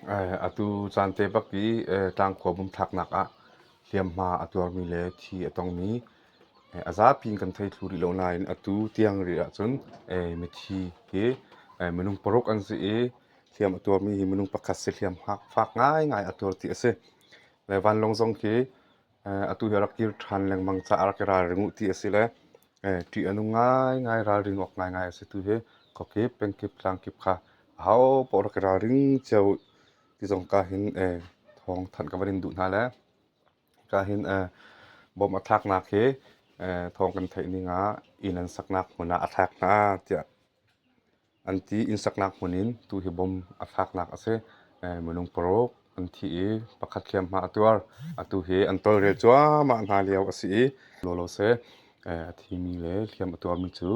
Atu caan te bak i tlangkhua bum thlaknak ah hliamhma a tuarmi le thi a tongmi a zapi in kan thei thlu rih lo nain atu tiang rih ahcun mithi hi minung paruk an si i hliam a tuarmi hi minung pakhat si hliam fak ngaingai a tuar ti a si. Le vanlawng zong khi atu hi a rak kir ṭhan lengmang caah a rak i ralring u ti a si le ṭih a nung ngaingai, ralring awk ngaingai a si tu hi khuakip, pengkip, tlangkip kha ahopaoh rak i ralring cio ti zong ka hin thawng thanh ka van in duh hna le hika hin bom a thlaknak hi thawng kan theih ning ah inn an saknak hmun ah a thlak hna tiah An ti. Inn saknak hmun in tu hi bom a thlaknak a si. Minung paruk an thi i pakhat hliamhma a tuar. Atu hi an tawlrel cuahmah hna lio a si i lawlaw seh a thimi le hliam a tuarmi cu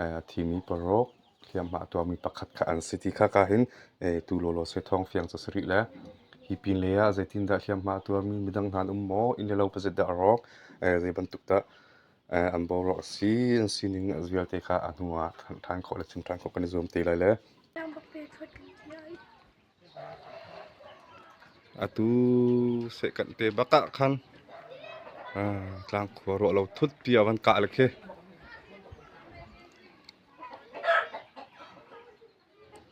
a thimi paruk hliamhma a tuarmi pakhat kha an si ti kha ka hin tu lawlaw seh thawng fiang cu a si rih le hi pin lei ah zeitindah hliamhma a tuarmi midang hna an um maw? Inn le lo pazit dah a rawk? Zei bantuk dah An boruak a si, an sining vialte kha a hnu ah ṭhan khawh le chim ṭhan khawh kan i zuam te lai le. Atu sehkanh te bak ah khan tlangkhua ruah lo thut pi ah van kah le khi.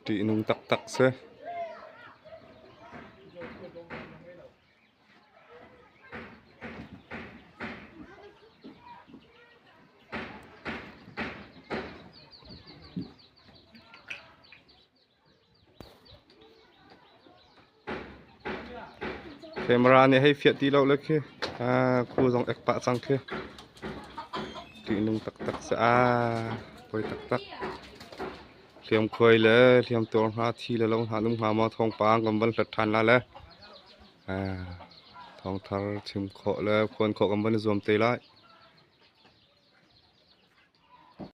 Ṭihnung taktak si. Camera nih hei fiah ti lo le khi khu zong ek pah cang khi. Ṭihnung taktak si aa poi taktak. Hliamkhuai le hliamtuar hna thi le lo hna an um hnga maw thawngpang kan van hlat ṭhan la le. Thawngthar chim khawh le phuan khawh kan van i zuam te lai.